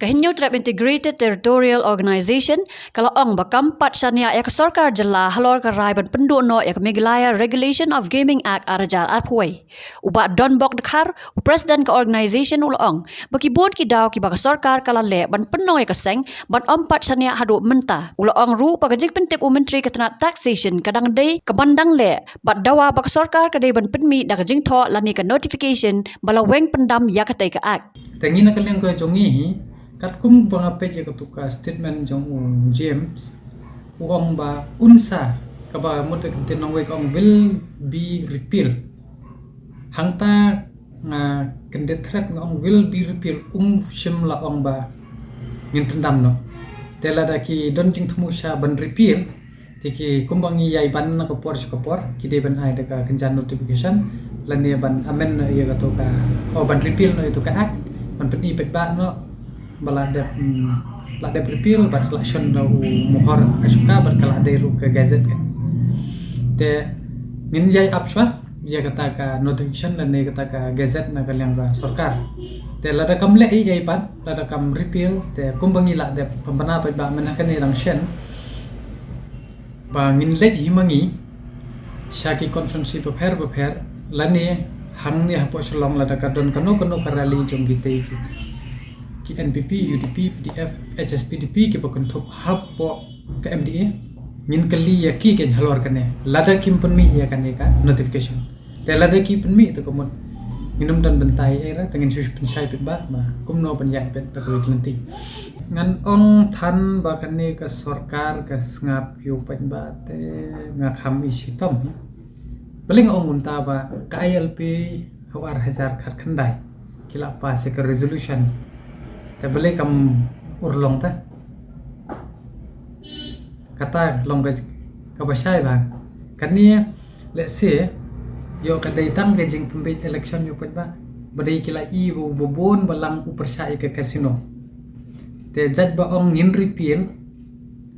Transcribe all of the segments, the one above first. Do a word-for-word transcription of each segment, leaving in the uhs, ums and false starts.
Ka Hynñiewtrep Integrated Territorial Organization ka la ong ba kam pat shaniah ïa ka sorkar jylla halor ka rai ban pynduh noh ïa ka Meghalaya Regulation of Gaming Act ar hajar arphew wei. U Bah Donbok Dkhar, u president ka organization, u la ong ba ki bun ki daw kiba ka sorkar ka la leh ban pynlong ïa ka seng ban ym pat shaniah haduh mynta. U la ong ruh ba ka jingpyntip u Myntri ka tnat taxation ka dang dei kaban dang leh, bad dawa ba ka sorkar ka dei ban pynmih da ka jingthoh lane ka notification ba la weng pyndam ïa katei ka act. Te ngi na ka liang ka jong ngi hi, katkum ba nga peit ïa katu ka statement jong u James, u ong ba un sa, kaba mut ka ktien nongwei ka ong will be repeal. Hangta nga kyndit thret nga ong will be repeal, um shym la ong ba ngin pyndam noh. Te lada ki don jingthmu sha ban repeal, te ki kumba ngi ïai ban na ka por sha ka por, ki dei ban ai da ka kynja notification lane ban amend noh ïa katu ka, o ban repeal noh ïa katu ka act, ban pyni paidbah noh ba la dep, mm, la dep repeal bad la shon da u mohor Ashoka bad ka la dei ruh ka gazette ka. Te ngin ïai ap shuwa ïa kata ka notification lane kata ka gazette na ka liang ka sorkar. Te lada kam leh ei ei pat, lada kam repeal, te kumba ngi la dep pynbna paidbah mynta kane dang shen ba ngin leit hi ma ngi sha ki constituency bapher bapher lane hangne hapoh Shillong, lada ka don kano kano ka rally jong kitei ki, ki N P P, U D P, P D F, H S P D P kiba kynthup hapoh ka M D A, ngin kylli ïa ki kein halor kane lada kim pynmih ïa kane ka notification. Te lada ki pynmih te ka mut ngin ym don bynta ei ei re, te ngin shu pynshai paidbah ba kumno ban ïaid beit da kawei ka lynti. Ngan ong than ba kane ka sorkar ka sngap ïa u paidbah te nga kham i shitom hi. Balei nga ong kumta ba ka I L P ha u ar hajar khatkhyndai ki la pass ïa ka resolution. Te balei kam urlong te? Kata long ka, kaba shai ba kane, let's say, ïoh ka dei tang ka jingpynbeit election ïa u paidbah. Ba dei ki la i ba, ba bun ba lang u pyrshah ïa ka casino. Te jait ba ong ngin repeal,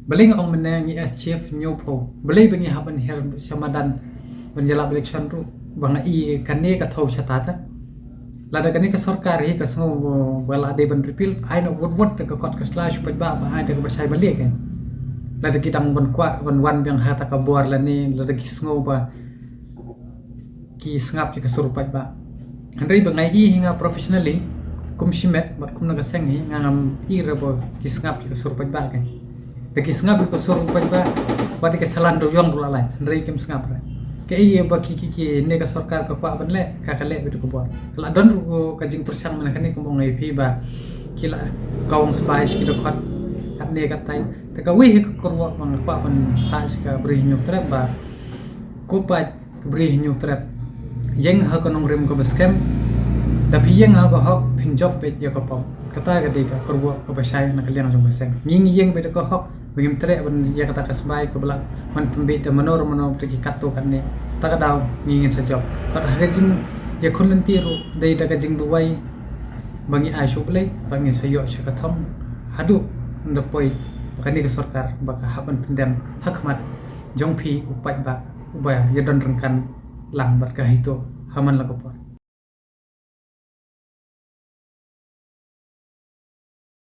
balei nga ong mynne ngi as chief ñiewphew? Balei ba ngi hap ban her sha madan ban ïalap election ruh ba nga i kane ka thew shata ta? Lada kane ka sorkar hi ka sngew ba la dei ban repeal, ai noh wut wut da ka kot ka sla sha u paidbah ba ai da kaba shai ba lieh kein. Lada ki dang ban kwah ban wan biang ha kata ka bor lane lada ki sngew ba ki sngap ïa ka sur u paidbah. Hynrei ba nga i hi nga professionally, kum shimet bad kum na ka seng hi, nga ngam i re ba ki sngap ïa ka sur u paidbah kein. Da ki sngap ïa ka sur u paidbah bad ïa ka shalan dewïong ruh la lai, hynrei kim sngap re. Kaei ba ki, ki, kine ka sorkar ka kwah ban leh, ka, ka leh beit da ka bor. Ka la don ruh ka jingpyrshang mynne kane, kum ong ïa phi ba ki la kawang sbai sha ki dkhot katne katai. Te kawei hi ka kyrwoh ba nga kwah ban phah sha ka Bri Hynñiewtrep ba ko paid ka Bri Hynñiewtrep, ïeng ha ka nongrim kaba skhem. Da phi ïeng ha ka hok phin jop beit ïa ka pop. Kata ka dei ka kyrwoh kaba shai na ka liang jong ka seng. Ngi ngi ïeng beit da ka hok, ba ngim treh ban ïa kata ka sbai kaba lah ban pynbeit da mano re mano, da ki katto katne. Ta ka daw ngi ngin sa jop. Bad ha ka jingïakhun lynti ruh dei da ka jingduwai ba ngi ai sha U Blei ba ngin sa ïoh sha ka thong haduh ynda poi ba kane ka sorkar ba ka hap ban pyndem ha khmat jong phi u paidbah uba ïadon ryngkat lang bad ka HITO ha man la ka por.